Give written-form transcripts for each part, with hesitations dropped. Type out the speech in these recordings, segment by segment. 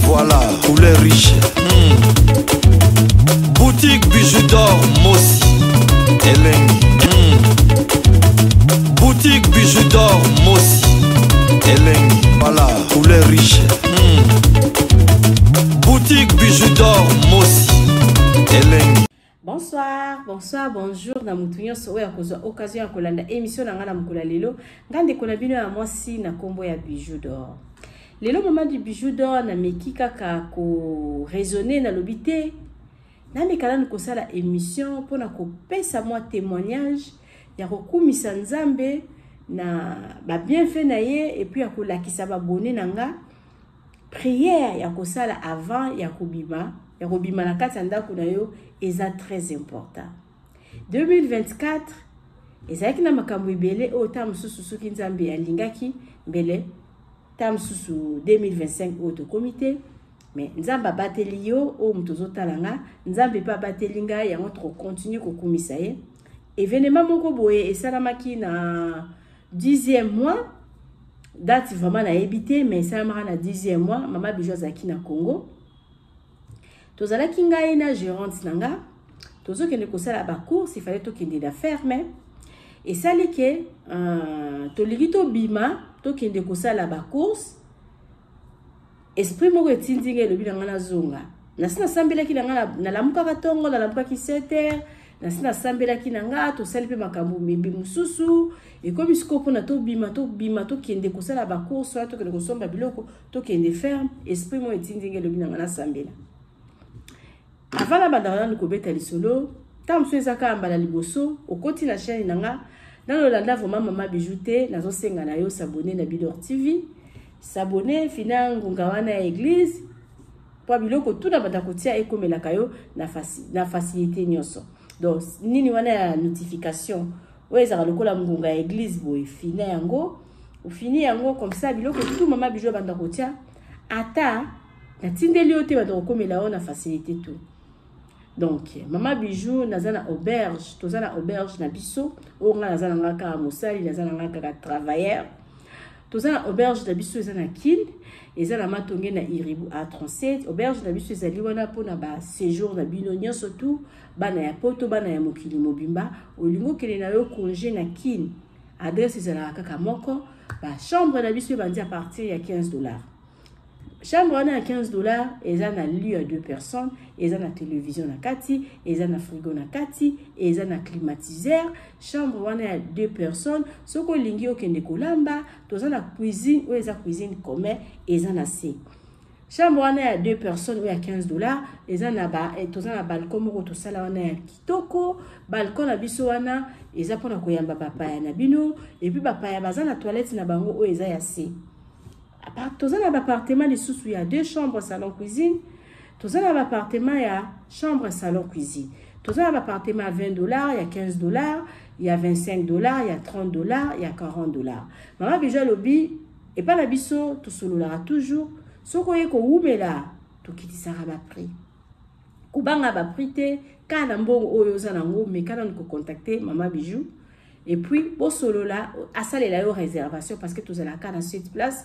Voilà, couleur riche. Boutique Bijou d'or Mossi. Elengi. Boutique Bijou d'or Mossi. Elengi. Voilà, couleur riche. Boutique Bijou d'or Mossi. Elengi. Bonsoir, bonsoir, bonjour na mutu nyonso oyo akozwa occasion ya kolanda émission na ngai na mokolo ya lelo. Ngai ndeko na bino ya mwasi na nkombo ya Bijou d'or. Lelo mama du Bijou d'or nameki kaka ko raisonner, nalobi te nameka nanu kosala émission mpona kopesa mwa témoignage ya kokumisa Nzambe na ba bienfait na ye et puis ya kolakisa babone na nga prière ya kosala avant ya kobima, ya kobima na kati ya ndako na yo eza très important. 2024 ezalaki na makambo ebele oyo ta mosusu soki Nzambe alingaki mbele ta mosusu 2025 oyo tokomi te, mais Nzambe abateli yo oyo moto ozotala nga, Nzambe mpe abateli ngai, yango tokocontinue kokumisa ye. Événement moko boye esalamaki na 10e mois, date vraiment nayebi te, mais esalamaka na 10e mois. Mama Bijou azalaki na Congo, tozalaki ngai na gérante na nga, tozokende kosala bacourse, il fallait tokende na ferme. Esali ke tolingi tobima tokende kosala bacourse, esprit moko etindi ngai, elobi na ngai nazonga. Nasi nasambelaki na ngai, nalamukaka ntongo, nalamukaki 7 heures, nasi nasambelaki na nga, tosali mpe makambo mebe mosusu. Ekomi sikoyo mpona tobima, tobima tokende kosala bacourse wana, tokende kosomba biloko, tokende ferme. Esprit moko etindi ngai, elobi na ngai nasambela avant nabandaka nanu kobeta lisolo. Ntango mosusu eza kaka mbala liboso okoti na chaîne na nga, nano olanda vraiment Mama Bijou te, nazosenga na yo s'abonner na Bidor TV, s'abonner, fina ngonga wana ya église po biloko tuna banda kotia ekomelaka yo na facilité nyonso. Donc nini wana ya notification oyo ezalaka lokola ngonga ya église boye, fina yango, ofini yango, comme ça biloko tu Mama Bijou banda kotia, ata natindeli yo te, banda kokomela yo na facilité tout. Donc Mama Bijou naza na auberge, toza na auberge na biso oyo ngai naza na nga kaka mosali, naza na nga kaka travailleur. Toza na auberge na biso, eza na Kin, eza na Matonge na Iribu A37. Auberge na biso ezali wana mpona ba séjour na bino nyonso tu, bana ya poto, bana ya mokili mobimba. Olingi okende na yo congé na Kin, adresse ezalaka kaka moko. Ba chambre na biso ebandi à partir ya 15 $. Chambre wana ya 15 $ eza na lit ya deux personnes, eza na télévision na kati, eza na frigo na kati, eza na climatiseur. Chambre wana ya deux personnes, soki olingi okende kolamba, toza na cuisine oyo eza cuisine commun, eza na se. Chambre wana ya deux personnes oyo ya 15 $, eza na ba toza na balcon moko tosala wana ya kitoko. Balcon na biso wana eza mpona koyamba bapaya na bino, et puis bapaya baza na toilette na bango oyo eza ya se. Toza na baappartement lisusu ya deux chambres, salon, cuisine. Toza na baappartement ya chambre, salon, cuisine. Toza na baappartement ya 20 $, ya 15 $, ya 25 $, ya 30 $, ya 40 $. Mama Bijou alobi epai na biso tosololaka toujours, soki oye kowumela tokitisaka baprix. Kobanga baprix te, kaka na mbongo oyo oza nango, meka nanu kocontacter Mama Bijou et puis bosolola, asalela yo réservation, parce que tozalaka na 7 place.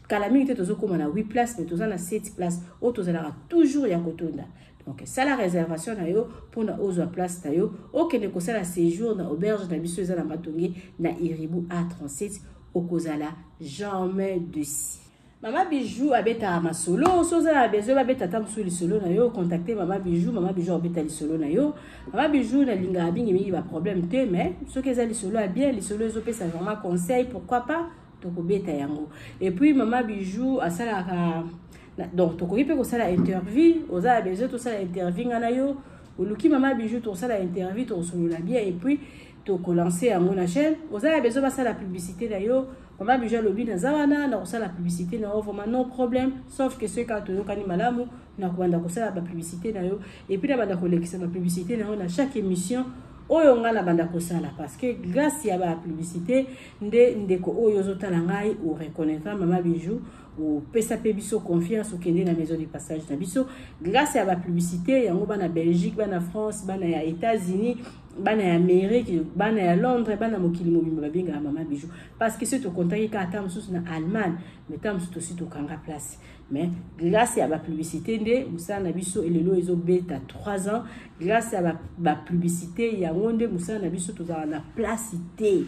Kala mingi te tozokóma na 8 place, mais toza na 7 place oyo tozalaka toujours ya kotonda. Donc sala réservation na yo mpona ozwa place na yo, okende kosala séjour na auberge na biso, eza na Matonge na Iribu A37. Okozala jamais déçu. Mama Bijou abetaka masolo. So oza na besoin babeta ata mosusu lisolo na yo, contacte Mama Bijou. Mama Bijou abeta lisolo na yo. Mama Bijou nalingaka mingimingi baproblème te, mais soki eza lisolo ya bien, lisolo ezopesa vraiment conseil, pourquoi pas tokobeta yango. Et puis Mama Bijou asalaka, donc tokoki mpe kosala interview. Oza na besoin tosala interview nga na yo, oluki Mama Bijou, tokosala interview, tokosolola bien et puis tokolancer yango na chaîne. Oza na besoin basala publicité na yo, Mama Bijou alobi naza wana na kosala publicité na yo, vraiment no problème, sauf que soki kaka toyokani malamu na kobanda kosala bapublicité na yo, et puis nabanda kolekisa bapublicité na yo na chaque émission oyo ngai nabanda kosala, parce que grâce ya bapublicité nde ndeko oyo ozotala ngai oreconnaîtra Mama Bijou. Opesa mpe biso confiance, okende na maison de passage na biso grâce ya bapublicité yango. Bana Belgique, bana France, bana ya États-Unis, bana ya Amérique, bana ya Londres, bana mokili mobimba babengaka Mama Bijou, parce que soki tokontaki kaka ata mosusu na Allemagne, mais ta mosusu tosi tokanga place. Mais grâce ya bapublicité nde mosala na biso elelo ezobeta 3 ans. Grâce ya bapublicité yango nde mosala na biso tozala na place te.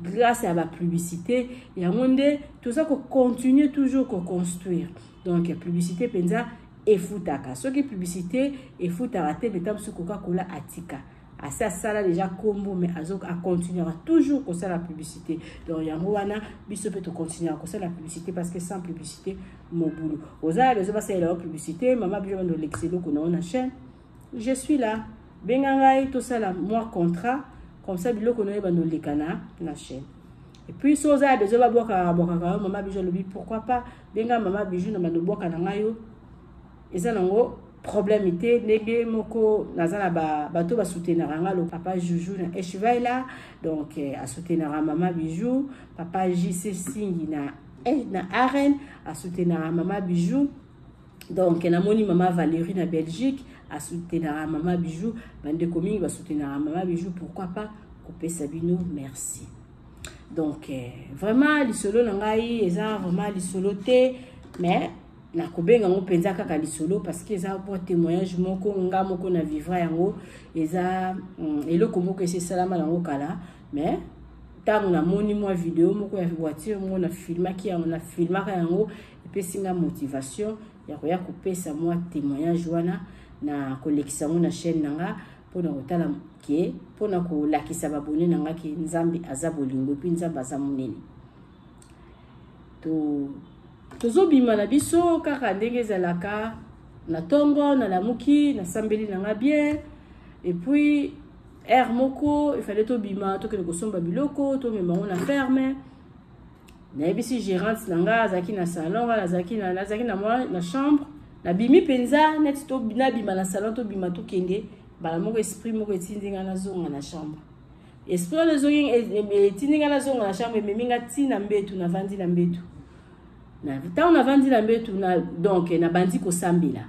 Grâce ya bapublicité yango nde toza kocontinue toujours koconstruire. Donc publicité mpenza efutaka. Soki publicité efutaka te, meta mosusu Coca-Cola atika asi asala déjà kombo, mais acontinuera toujours kosala publicité. Donc yango wana biso mpe tocontinuera kosala publicité, parce que sans publicité, mobulu. Oza na besoin basalela yo publicité, Mama Bijo bando olekisa eloko na yo na chaîne, je suis là. Benga ngai, tosala mwa contrat, comme ça biloko na yo ebanda oleka na chaîne. Et puis so oza ya besoin babwakaka bwakaka yo, Mama Bijou alobi pourquoi pas. Benga Mama Bijou na bando bwaka na ngai yo, eza nango problème te. Ndenge moko naza na bato basoutenaka nga, lo papa Juju na Eschweiler, donc asoutenaka Mama Bijou. Papa JC Singi na Aren asoutenaka Mama Bijou. Donc namoni mama Valérie na Belgique asoutenaka Mama Bijou. Bandeko mingi basoutenaka Mama Bijou, pourquoi pas kopesa bino merci. Donc vraiment lisolo na ngai eza vraiment lisolo te, mais nakobenga yango mpenza kaka lisolo, parce que eza mwa témoignage moko nga moko na vivre yango. Eza eloko moko esi esalama yango kala, mais ntango namoni mwa video moko ya voiture moko nafilmaki yango, nafilmaka yango, epesi nga motivation ya koya kopesa mwa témoignage wana na kolekisa yango na chaîne na nga, mpona kotala ke mpona kolakisa babone na nga ke Nzambe aza bolingo, mpe Nzambe aza monene. To tozobima na biso kaka ndenge ezalaka na ntongo. Nalamuki, nasambeli na nga bien, et puis heure moko efale tobima, tokende kosomba biloko, tomema yango na ferme. Nayebisi gérante na nga, azalaki na salon, nga nazalaki na mwa na chambre. Nabimi mpenza neti nabima na salon, tobima, tokende. Mbala moko esprit moko etindi nga nazonga na chambre. Esprit wana ezongi, etindi nga nazonga na chambre, ememi nga ntina mbetu. Navandi na mbetu. Ntango navandi na mbetu na, donc nabandi kosambela.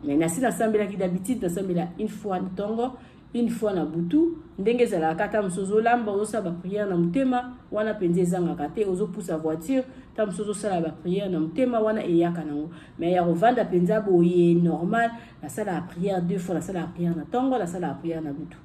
Mais nasi nasambelaki. D'habitude nasambela une fois na ntongo, une fois na butu, ndenge ezalaka. Ata mosu ozolamba, ozosala baprière na motema, wana mpenza ezangaka te. Ozopusa voiture, ta mosu ozosala baprière na motema, wana eyaka nango. Mais ya kovanda mpenza boye normal, nasalaka prière deux fois: nasalaka prière na ntongo, nasalaka prière na butu.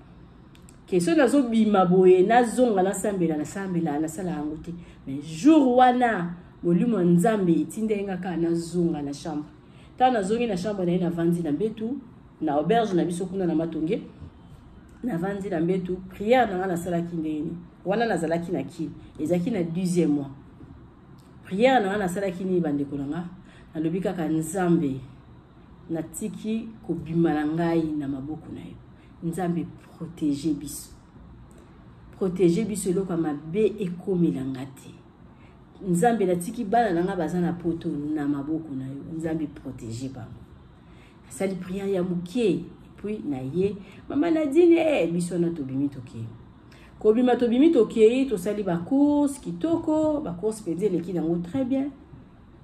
Ke soki nazobima boye, nazonga, nasambela, nasambela, nasala yango te. Mais jour wana molimo ya Nzambe etindaki nga kaka nazonga na chambre. Ntango nazongi na chambre na ye, navandi na mbetu na auberge na biso kuna na Matonge. Navandi na mbetu, prière na nga nasalaki ndenge nini wana? Nazalaki na Kini, ezalaki na 10e mois. Prière na nga nasalaki nini, bandeko na nga? Nalobi kaka: Nzambe, natiki kobima na ngai na maboko na yo. Nzambe, protège biso, protège biso, eloko ya mabe ekomela nga te. Nzambe, natiki bana na nga baza na Poto na maboko na yo. Nzambe, protège bango. Nasali prière ya moke, puis na ye mama Nadine, biso wana tobimi, tokei. Kobima, tobimi, tokei, tosali bacourse kitoko. Bacourse mpenza eleki nango très bien.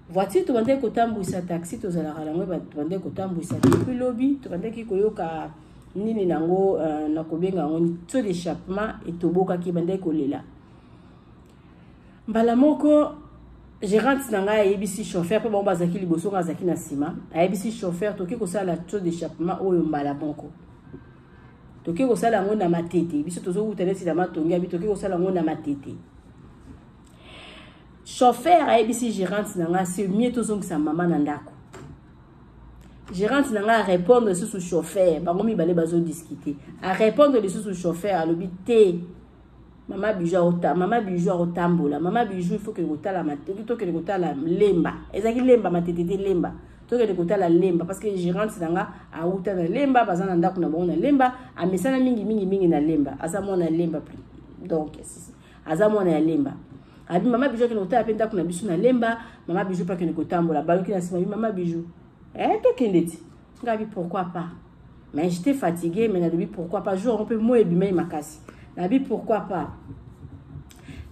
Voiture tobandaki kotambwisa, taxi tozalaka nango, tobandaki kotambwisa depuis lobi. Tobandaki koyoka nini nango, na kobenga yango tuyau d'échappement etobokaki, ebandaki kolela. Mbala moko gérante na ngai ayebisi chauffeur, mpo bango bazalaki liboso, ngai azalaki na nsima, ayebisi chauffeur: tokoki kosala tuyau d'échappement oyo mbala moko, tokoki kosala yango na Matete. Biso tozowuta neti na Matongi abi, tokoki kosala yango na Matete. Chauffeur ayebisi gérante na ngai: c'est mieux tozongisa mama na ndako. Gérante na ngai arépondre lisusu chauffeur, bango mibale bazodiscute. Arépondre lisusu chauffeur, alobi te, Mama Bijou, Mama Bijou akotambola. Mama Bijou, il faut kende kotala, tokende kotala Lemba. Ezalaki Lemba, Matete te, Lemba. Tokende kotala Lemba, parce que gérante na nga awuta na Lemba, baza na ndako na bango na Lemba, amesana mingi mingi mingi na Lemba, aza mwana ya Lemba. Donc aza mwana ya Lemba. Abi Mama Bijou akende kotala mpe ndako na biso na Lemba. Mama Bijou mpe akende kotambola. Bayoki na nsima bi Mama Bijou, tokende ti. Ngabi pourquoi pas, mais j'étais fatigué, mais nalobi pourquoi pas. Jour yango mpe moi ebimai makasi, nabi pourquoi pas.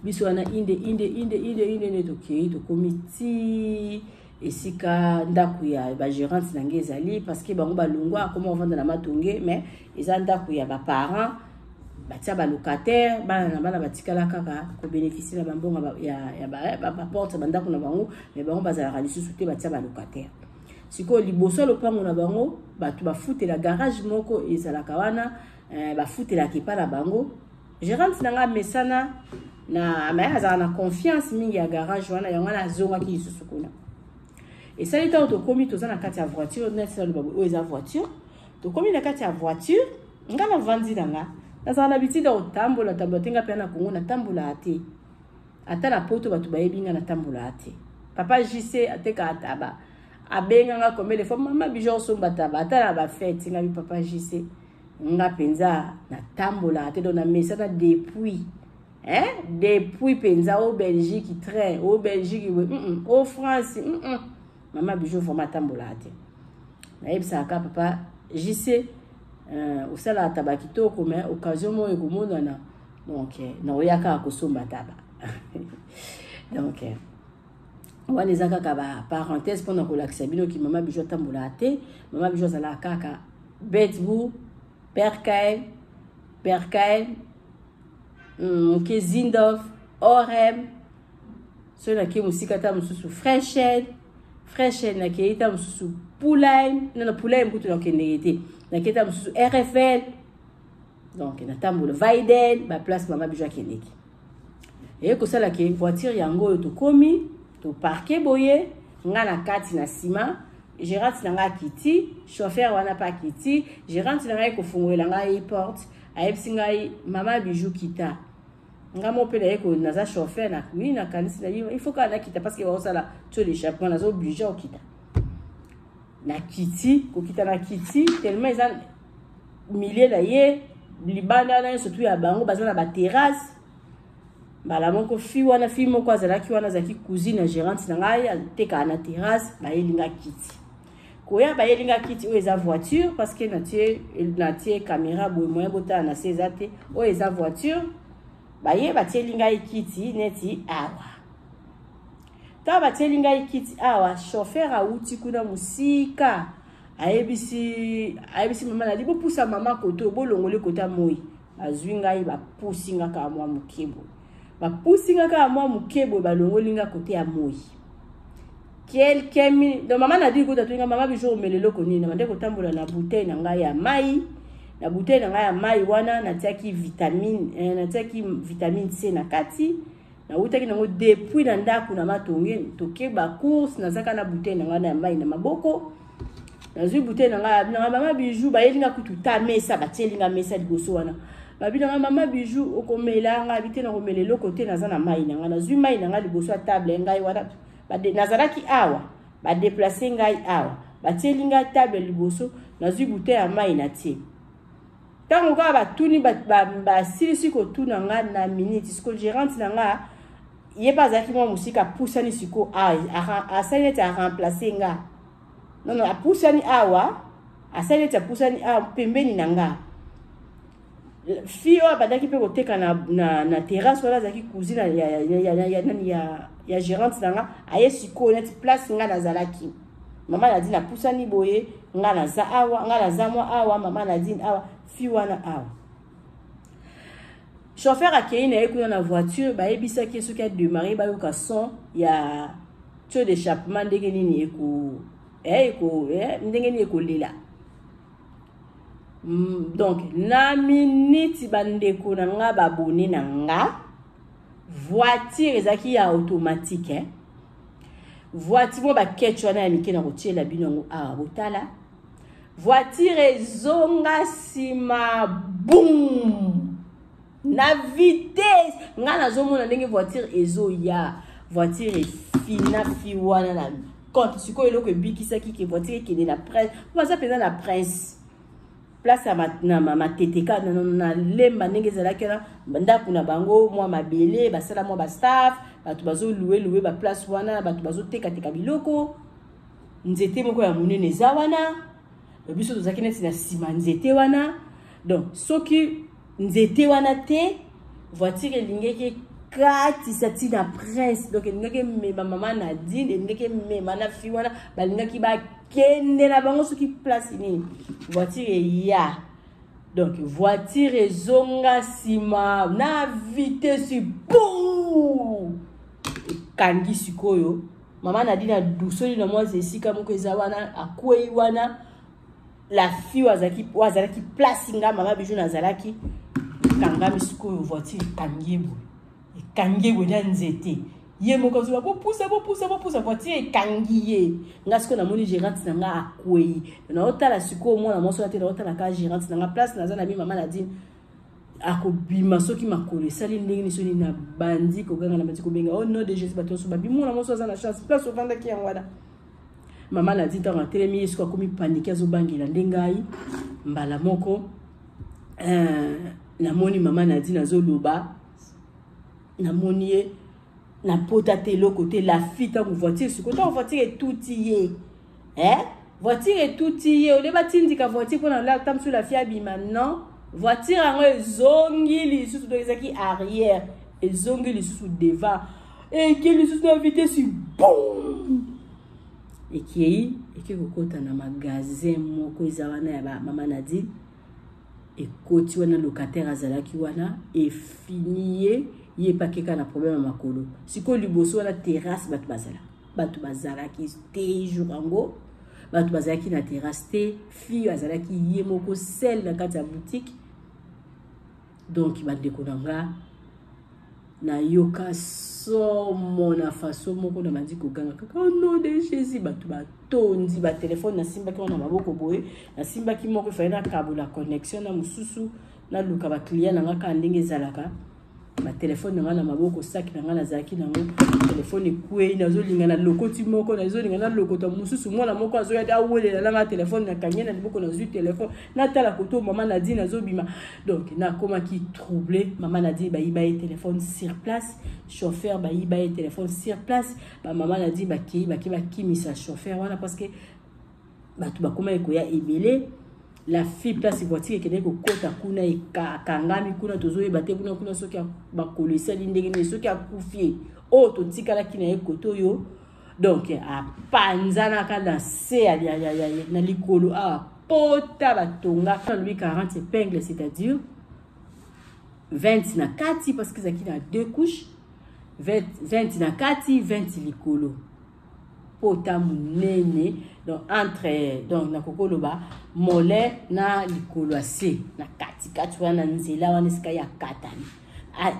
Biso wana inde inde inde inde inde nde tokei, tokomi ti Esika ndako ya bagérante na ngai ezali, parce que bango balongwa, akoma kovanda na Matonge, mais eza ndako ya baparent, batia balocataire. Bana na bana batikala kaka kobénéficie na bambongo ya baporte bandako na bango, mais bango bazalaka lisusu te, batia balocataire. Sikoyo liboso ya lopango na bango, bato bafutela garage moko ezalaka wana, bafutelaka epa na bango. Gérante na ngai amesana na me azala na confiance mingi ya garage wana, yango wana azongaki lisusu kuna. Esali ntango tokomi, toza na kati ya voiture, neti naloba oyo eza voiture. Tokomi na kati ya voiture, nga navandi na nga. Nazala na bitide ya kotambola tambola te. Nga mpe na Kongo natambolaka te, ata na Poto bato bayebi nga natambolaka te. Papa JC atekaka taba, abenganga combien de fois: "Mama Bijou, osomba taba ata na bafete." Nga bi: "Papa JC, nga mpenza natambolaka te." Donc namesana depuis, hein? Depuis mpenza o Belgique, train o Belgique, o France, Mama Bijou vraiment atambolaka te. Nayebisaka papa JC, osalaka taba kitoko, mais occasion moko ekomonana, donc naoya kaka kosomba taba. Donc wana eza kaka baparenthèse mpona kolakisa bino ki Mama Bijou atambolaka te. Mama Bijou azalaka kaka Bedburg, Berkheim, Berkheim moke, Zindorf, Orem. Soki nakei mosika ta mosusu, Frechen, Frechen. Nakei ta mosusu Pulheim, nana Pulheim kutu nakendeke te. Nakei ta mosusu RFL. Donc natambola Weiden, baplace Mama Bijou akendeki. Eye kosala ke voiture yango oyo, tokomi, toparke boye, nga na kati, na nsima gérante na ngai akiti, chauffeur wana mpe akiti. Gérante na ngai kofungolela ngai porte, ayebisi ngai: "Mama Bijou, kita." Nga mo mpe naye, naza chauffeur na oui, nakanisi na il faut kaka nakita, parce que baosala tuyau d'échappement, naza obligé okita. Nakiti, kokita na kiti, tellement eza milieu na ye libanda wana nyonso tu ya bango baza na baterrasse. Mbala moko fille wana, fille moko azalaki wana, azalaki cousine ya gérante na ngai, atekaka na terrasse. Bayelinga kiti, koya bayelinga kiti. Oyo eza voiture, parce que natie caméra boye, moyen botala na se eza te. Oyo eza voiture. Baye batieli ngai kiti neti awa. Ntango batieli ngai kiti awa, chauffeur awuti kuna mosika, ayebisi mama nali: "Bopusa mama kote, bolongoli kota moi." Bazwi ngai, bapusi nga kaka mwa moke boye, bapusi nga kaka mwa moke boye, balongoli nga kote ya moi quelques minutes. Donc mama Nadine kuta toyinga: "Mama Bijou, omela eloko nini?" Nabande kotambola na bouteille na ngai ya mai. Na bouteille na ngai ya mai wana natiaki vitamine C na kati. Nawutaki nango depuis na ndako na Matonge, toke bacourse, nazaka na bouteille na ngai na mai na maboko. Nazwi bouteille na ngai nanga: "Mama Bijou." Bayelinga kutu ta mesa, batielinga mesa liboso wana. Babi nanga: "Mama Bijou, okomela?" Ngai abi te, nakomela eloko te, naza na mai na ngai. Nazwi mai na ngai liboso ya table ngai wana. Nazalaki awa, badeplace ngai awa, batieli ngai table liboso, nazwi bouteille ya mai na tie. Ntango kaka batuni, basilisi kotuna nga na minute siko, gérante na nga ye mpe azalaki mwa mosika, apusani siko, asali neti aremplace nga. Non, non, apusani awa, asali neti apusani awa pembeni na nga. Fille oyo abandaki mpe koteka na terrasse wana, azalaki cousine ya gérante na nga. Aye sikoyo neti place nga nazalaki. Mama Nadine apusani boye, nga naza awa, nga naza mwa awa, mama Nadine awa, fille wana awa. Chauffeur akei na ye kuna na voiture. Bayebisaki ye soki adémarre, bayoka son ya tuyau d'échappement ndenge nini eko ndenge nini ekolela. Donc na miniti, bandeko na nga, babone na nga, voiture ezalaki ya automatique, eh? Voiture mo baketch wana ya mike na kotiela bino yango awa, botala. Voiture ezonga nsima, bum, na vitesse. Nga nazomona ndenge voiture ezoya, voiture efina fi wana na compte. Sikoyo eloko ebikisaki ke voiture ekende na Prince, po baza mpenza na Prince, place ya na Matete ka na Lemba, ndenge ezalaki wana ndako na bango, mwa mabele basala, mwa bastaff, bato bazoluweluwe baplace wana, bato bazotekateka biloko. Nzete moko ya monene eza wana, biso tozalaki neti na nsima nzete wana. Donc soki nzete wana te, voiture elingaki Ekatisa ntina prince. Donc elingaki emema mama Nadine, elingaki emema na fi wana, balingaki bakende na bango soki place nini. Voiture eya, donc voiture ezonga nsima na vitesse, bu ekangi. Sikoyo mama Nadine adusoli na mwasi esika moko eza wana, akwei wana. La fille oyo azalaki place nga mama Bijou nazalaki, ekangami. Sikoyo voiture ekangi ye boye, ekangi ye boye na nzete. Ye moko azoba: "Bopusa, bopusa, bopusa!" Voiture ekangi ye. Nga sikoyo namoni gérante na nga akwei. Naotala sikoyo mwana mwasi wana te, naotala kaka gérante na nga. Place naza na mi mama Nadine akobima soki makolo esali ndenge nini. Soni nabandi koganga, nabandi kobenga au nom de Jésus. Bato nyonso babi: "Mwana mwasi aza na chance, place ovandaki yango wana." Mama Nadine, ntango atelemi, ye soki akomi paniqué, azobangela nde ngai mbala moko. Namoni mama Nadine azoloba, namoni ye na pota te, eloko te. La fille, ntango voiture, sikoyo ntango voiture etuti ye, eh? Voiture etuti ye, ole batindika voiture mpona ta mosusu la fille abima. Non, voiture yango ezongi lisusu. Donc ezalaki arrière, ezongi lisusu devant, eke lisusu na vitesse, boum, ekei, eke kokɔta na magasin moko eza wana ya bamama Nadine. Ekoti wana, locataire azalaki wana, efini ye. Ye epakeka na problème ya makolo. Sikoyo liboso wana terrasse, bato bazala, bato bazalaki te. Jour yango bato bazalaki na terrasse te, fille azalaki ye moko seule na kati ya boutique. Donc bandeko na nga, nayoka somo na façon moko, na bandi koganga kaka au nom de Jésus. Bato batondi batelefone, nasimbaki wana maboko boye, nasimbaki moko, efali nakabola connexion na mosusu, naluka baclient na nga kaka ndenge ezalaka. Batelefone na ngai na maboko, saki na ngai nazalaki nango, telefone ekwei. Nazolinga na lokoti moko, nazolinga na lokota mosusu, mwana moko azoya te, awelela na ngai telefone. Nakangi na liboko, nazwi telefone, natala koto mama Nadine azobima. Donc nakomaki troublé. Mama Nadine bayiba ye telefone sur place, chauffeur bayiba ye telefone sur place. Bamama Nadine bakei, bakei bakimisa chauffeur wana parce que bato bakomaki koya ebele. La fille, place voiture ekendeki kokɔta kuna, akangami kuna, tozoyeba te kuna kuna soki makolo esali ndenge nini, soki akufi ye. Oyo totikalaki na ye kote oyo, donc apanzanaka na se na likolo awa, pota batonga. Nalobi 40 épingle, c'est-à-dire 20 na kati, parce que ezalaki na deux couches, 20 na kati, 20 likolo, pota monene. Donc entre, donc nakoki koloba mollet na likolo ya se na katikati wana, na nzela wana esika ya katani.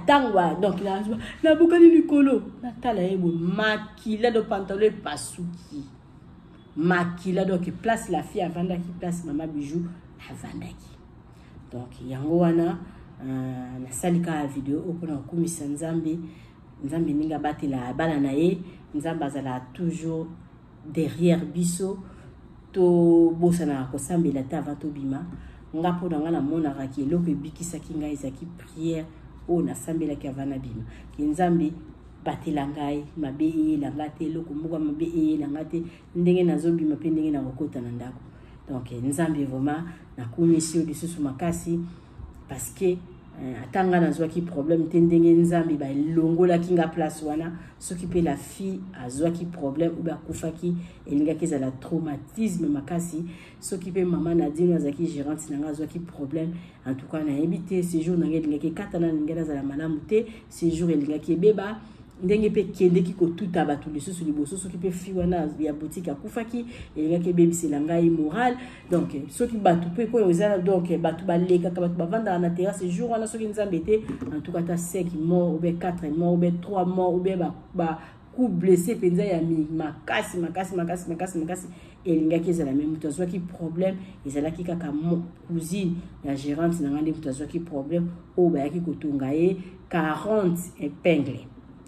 Ntango donc nabukani likolo, natala ye boye, makila do, pantalon epasuki, makila. Donc place la fille avandaki, place mama Bijou avandaki. Donc yango wana nasali kaka video oyo mpona kokumisa Nzambe. Nzambe ndenge abatela bana na ye, Nzambe azala toujours derrière biso. Tobosanaka kosambela te avant tobima. Nga, mpo na nga, namonakaki eloko ebikisaki ngai ezalaki prière oyo nasambelaki avant nabima, ke Nzambe batela ngai, mabe eyela nga te, eloko moko mabe eyela nga te ndenge nazobima mpe ndenge nakokota na ndako. Donc Nzambe vraiment, nakumisi yo lisusu makasi, parce que ata nga nazwaki problème te, ndenge Nzambe balongolaki nga place wana. Soki mpe la fille azwaki problème ou akufaki, elingaki ezala traumatisme makasi. Soki mpe mama Nadine azalaki gérante na nga azwaki problème, en tout cas nayebi te, séjour na ngai elingaki ekatana, nalingi nazala malamu te, séjour elingaki ebeba. Ndenge mpe ekendeki kotuta bato lisusu liboso, soki mpe fille wana ya boutique akufaki, elingaki ebebisela ngai moral. Donc soki bato mpe mpo eza, donc bato balekaka, bato bavandaka na terrasse jour wana, soki Nzambe te, en tout cas ata 5 morts ou bien 4 morts ou bien 3 morts ou bien ba coup blessé mpenza ya makasi makasi makasi makasi makasi elingaki ezala. Me moto azwaki problème ezalaki kaka cousine ya gérante na ngai nde moto azwaki problème oyo bayaki kotonga ye 40 épingle.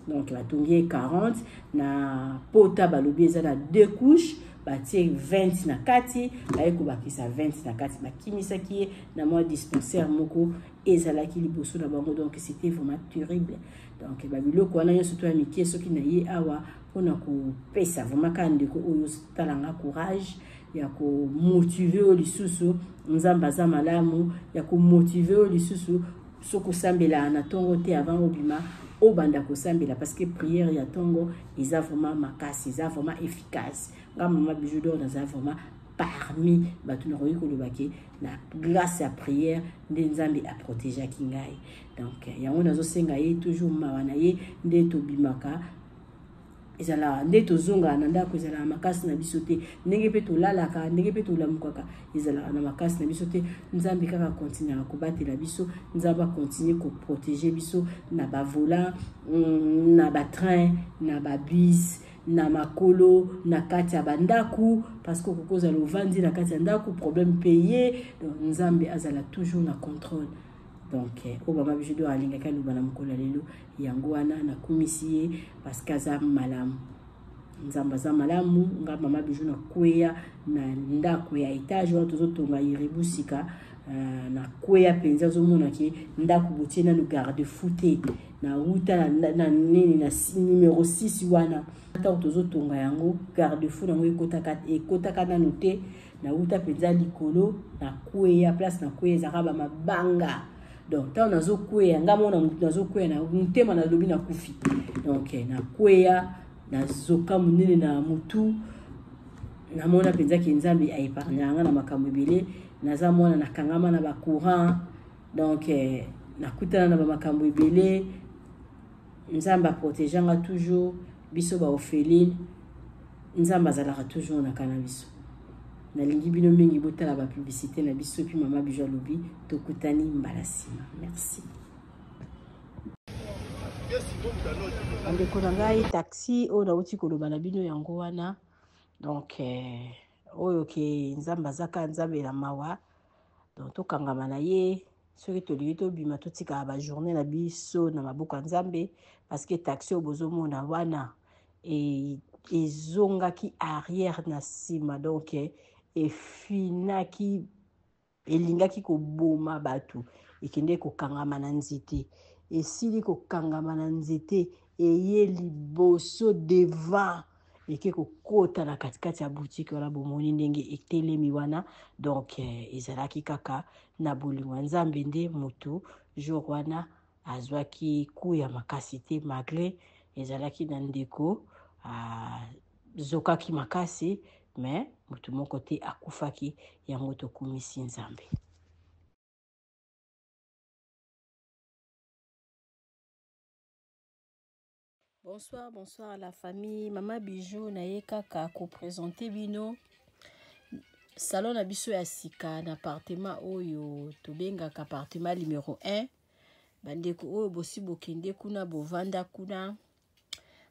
Donc batongi ye 40 na pota, balobi eza na deux couches, batie 20 na kati, baye kobakisa 20 na kati. Bakimisaki ye na mwa dispensaire moko ezalaki liboso na bango. Donc c'était vraiment terrible. Donc babiloko wana nyonso to ya mike, soki na ye awa mpona kopesa vraiment kaka ndeko oyo otalanga courage ya komotiver oyo lisusu. Nzambe aza malamu ya komotiver oyo lisusu. Soki osambelaka na ntongo te avant obima, Obanda kosambela, parce que prière ya ntongo eza vraiment makasi, eza vraiment efficace. Nga mama Bijou d'Or naza vraiment parmi bato nakoki koloba ke na grâce ya prière nde Nzambe aprotegeaki ngai. Donc yango nazosenga ye toujours mawa na ye, nde tobimaka ezalaka, nde tozongaka na ndako ezalaka makasi na biso te, ndenge mpe tolalaka, ndenge mpe tolamukaka ezalaka na makasi na biso te. Nzambe kaka kontinuaka kobatela biso, Nzambe akontinue koprotege biso na bavolant, na batrain, na babus, na makolo, na kati ya bandako, parce que okoki kozala ovandi na kati ya ndako, problème mpe ye. Donc Nzambe azala toujours na contrôle. Donc oyo mama Bijou d'Or alingaki aloba na mokolo ya lelo yango wana, nakumisi ye parce que aza malamu, Nzambe aza malamu. Nga mama Bijou nakweya na ndako ya etage wana tozotonga iribu sika, nakweya mpenza, ozomona ke ndako botie nanu garde fou te. Nauta na nini na numero 6 wana, ntango tozotonga yango garde fou nango ekotaka nanu te. Nauta mpenza likolo, nakweya, place nakweya ezalaka bamabanga. Donc ntango nazokweya, nga mona motu nazokweya na motema nalobi nakufi. Donc nakweya, nazoka monene na motu, namona mpenza ke Nzambe aepargne nga na makambo ebele. Naza mwana nakangama na bacourant, donc nakutana na bamakambo ebele. Nzambe aprotege nga toujours, biso baorpheline Nzambe azalaka toujours na kana biso. Nalingi bino mingi, botala bapublicité na biso. Epuis mama Bijou alobi tokutani mbala nsima. Merci bandeko na ngai. Taxi oyo nauti koloba na bino yango wana. Donc oyo ke Nzambe azaka Nzambe na mawa, donc tokangama na ye. Soki tolingi tobima, totikaka bajournée na biso na maboko ya Nzambe, parce que taxi oyo bozomona wana ezongaki arrière na nsima, donc efinaki, elingaki koboma bato, ekende kokangama na nzete. Esili kokangama na nzete, eye liboso devant, eke kokota na katikati ya boutique wana bomoni ndenge etelemi wana. Donc ezalaki kaka na bolingo ya Nzambe nde motu jour wana azwaki ku ya makasi te, malgré ezalaki na ndeko azokaki makasi, mais motu moko te akufaki. Yango tokumisi Nzambe. Bonsoir, bonsoir à la famille. Mama Bijou na ye kaka ko présenter bino salon na biso ya sika na appartement oyo tobengaka appartement numéro 1. Bandeko oyo bosi bokende kuna, bovanda kuna,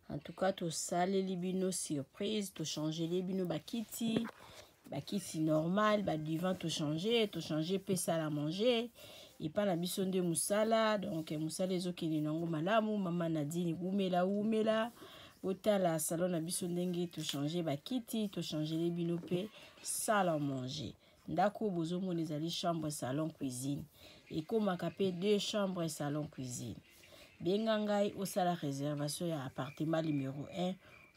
en tout cas tosaleli bino surprise, tochangeli bino bakiti, bakiti normal, badivan tochange, tochange mpe salle à manger epa na biso nde mosala. Donc mosala ezokende nango malamu. Mama Nadine, wumela wumela. Botala salon na biso ndenge tochange bakiti, tochangele bino mpe salle à manger. Ndako oyo bozomona ezali chambre, salon, cuisine, ekomaka mpe deux chambres, salon, cuisine. Benga ngai osala réservation ya appartement numéro 1,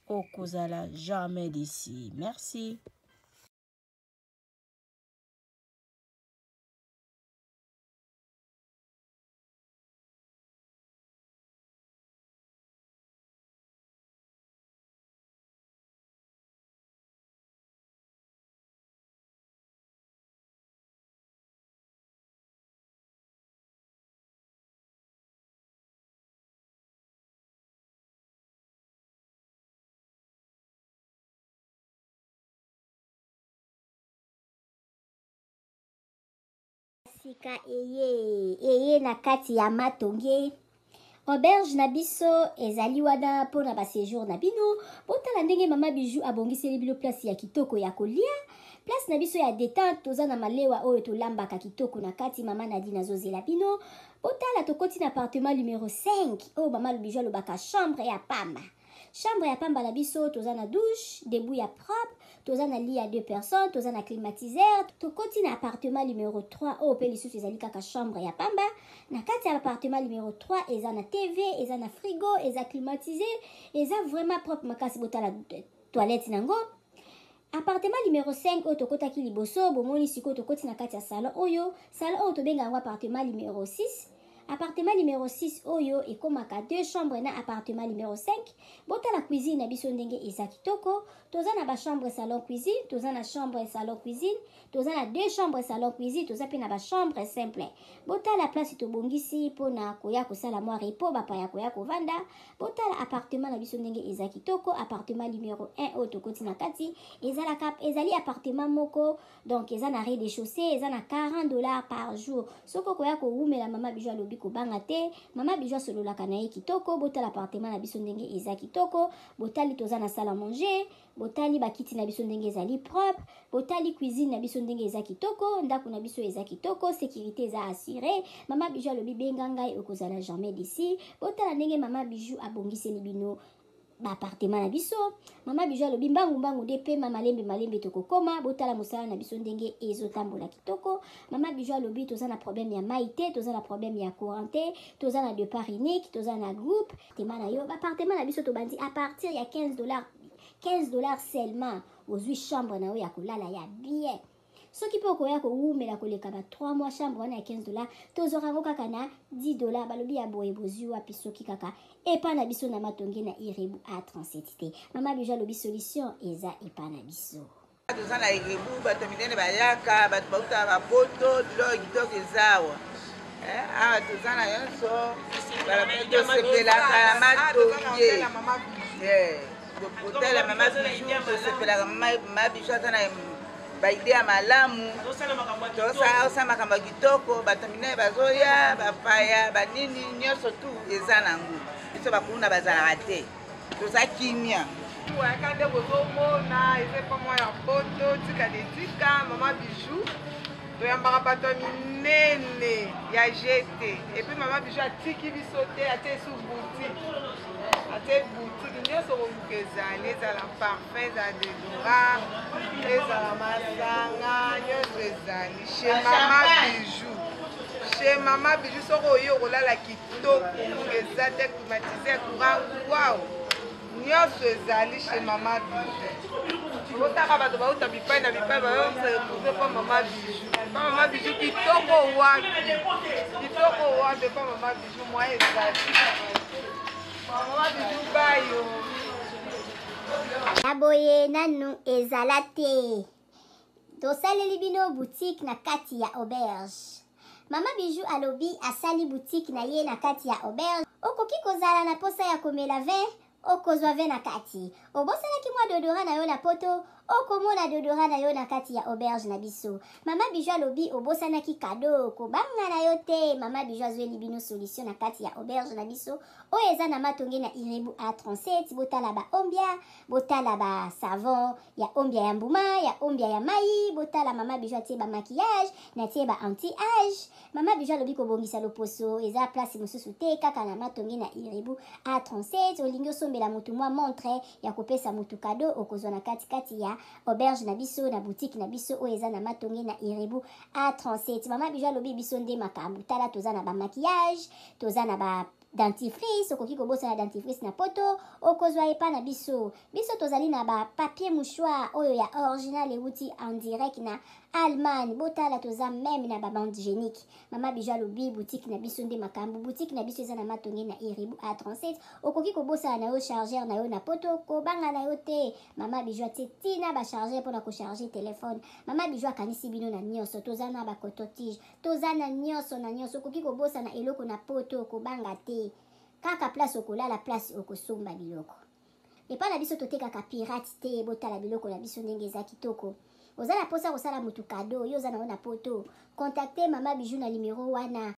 okozala jamais d'ici. Merci. Sika eye eye na kati ya matonge, auberge na biso ezali wana mpona basejour na bino. Botala ndenge mama Bijou abongiseli bino place ya kitoko ya kolia, place na biso ya detente. Toza na malewa oyo tolambaka kitoko na kati. Mama Nadine azozela bino. Botala, tokoti na appartement numero 5 oyo mama Bijou alobaka chambre ya pamba. Chambre ya pamba na biso, toza na douche debout ya propre, toza na lit ya deux personnes, toza na climatiseur. Tokoti na appartement numero 3 oyo mpe lisusu ezali kaka chambre ya pamba. Na kati ya appartement numero 3 eza na TV, eza na frigo, eza climatisé, eza vraiment propre makasi. Botala toilette nango. Appartement numero 5 oyo tokotaki liboso, bomoni sikoyo tokoti na kati ya salon oyo. Salon oyo tobenga yango appartement numero 6. Appartement numero 6 oyo ekomaka deux chambres na appartement numero 5. Botala cuisine na biso ndenge eza kitoko. Toza na ba chambre salon cuisine, toza na chambre salon cuisine, toza na deux chambres salon cuisine, toza pe na ba chambre simple. Botala place tobongisi pona koya kosala mwa repos, bapaya koya kovanda. Botala appartement na biso ndenge eza kitoko, appartement numero 1 oyo tokoti na kati ezalaka ezali appartement moko. Donc eza na rez-de-chaussée, eza na 40 $ par jour. Soki okoya kowumela, mama Bijou alobi kobanga te. Mama Bijou asololaka na ye kitoko. Botala appartement na biso ndenge eza kitoko. Botali, toza na salle à manger. Botali bakiti na biso ndenge ezali propre. Botali cuisine na biso ndenge eza kitoko. Ndako na biso eza kitoko, sécurité eza assurée. Mama Bijou alobi benga ngai, okozala jamais déçu. Botala ndenge mama Bijou abongiseli bino baappartement na biso. Mama Bijou alobi mbangu mbangu nde pema, malembe malembe tokokoma. Botala mosala na biso ndenge ezotambola kitoko. Mama Bijou alobi toza na problème ya mai te, toza na problème ya courant te, toza na départ unique, toza na groupe appartement na yo. Baappartement na biso tobandi à partir ya 15 $, 15 $ seulement, ozwi chambre na yo ya kolala ya bien. Soki mpe okoya kowumela koleka ba 3 mois, chambre wana ya 15 $, tozwaka yango kaka na 10 $. Balobi ya boye bozwi wapi soki kaka epa na biso na Matonge na Irebu A37 te? Mama Bijou alobi solution eza epa na biso. Toza na Irebu, bato minene bayaka, bato bautaka bapoto, biloko kitoko eza awa. Awa toza na nyonso, tosepelaka na Matonge, hotel ya mama Bijou. Tosepelaka, mama Bijou aza na baidées ya malamu, tosala makambo ya kitoko. Bato minene bazoya, bapaya, banini, nyonso tu eza nango. Biso bakuna bazalaka te, toza kimia. Wayaka nde bozomona eza epa mwa ya poto tika de tika mama Bijou. Toyambaka bato ya minene ya gt. Et puis mama Bijou atiki biso te, atie esu boutique, atie boutique nyonso koluka ezali, ezala parfum, ezala déodorant, ezala masanga, nyonso ezali chez mama Bijou. Chez mama Bijou, soki oye, okolala kitoko, ngunga eza te, climatiseur, courant, wow, nyonso ezali chez mama Bijou. Otaka bato bauta bipai na bipai, bayosa retrouve pa mama Bijou. Pa mama Bijou kitoko wapi, kitoko wapi pa mama Bijou, mwa ezali mama Bijou bayo. Ya boye nanu ezala te. Tosaleli bino boutique na kati ya auberge. Mama Bijou alobi asali boutique na ye na kati ya auberge. Okoki kozala na posa ya komela vin, okozwa vin na kati. Obosanaki mwa déodorant na yo na poto, okomona déodorant na yo na kati ya auberge na biso. Mama Bijou alobi obosanaki cadeau, kobanga na yo te, mama Bijou azweli bino solution na kati ya auberge na biso oyo eza na Matonge na Irebu A37. Botala baombia, botala basavon ya ombia ya mbuma, ya ombia ya mai. Botala, mama Bijou atie bamaquillage, natie ba anti âge. Mama Bijou alobi kobongisa loposo eza place mosusu te, kaka na Matonge na Irebu A37. Olingi osombela motu mwa montre ya kopesa motu cadeau, okozwa na katikati ya auberge na biso, na boutique na biso oyo eza na Matonge na Irebu A37. Mama Bijou alobi biso nde makambo. Tala, toza na bamaquillage, toza na ba dentifrice. Okoki kobosana dentifrice na poto, okozwa epa na biso. Biso tozali na bapapier mouchoir oyo ya original euti en direct na Allemagne. Botala, toza même na babande hygiénique. Mama Bijou alobi boutique na biso nde makambo. Boutique na biso eza na Matonge na Iribu A37. Okoki kobosana na yo chargeur na yo na poto, kobanga na yo te, mama Bijou atie ntina bachargeur mpona kocharger telefone. Mama Bijou akanisi bino na nyonso. Toza na bacoton-tige, toza na nyonso na nyonso. Okoki kobosana eloko na poto, kobanga te, kaka place okolala, place okosomba biloko epai na biso. Totekaka pirate te. Botala biloko na biso ndenge eza kitoko. Oza na mposa kosala motu cadeau, yo oza na yo na poto, contacte mama Bijou na numero wana.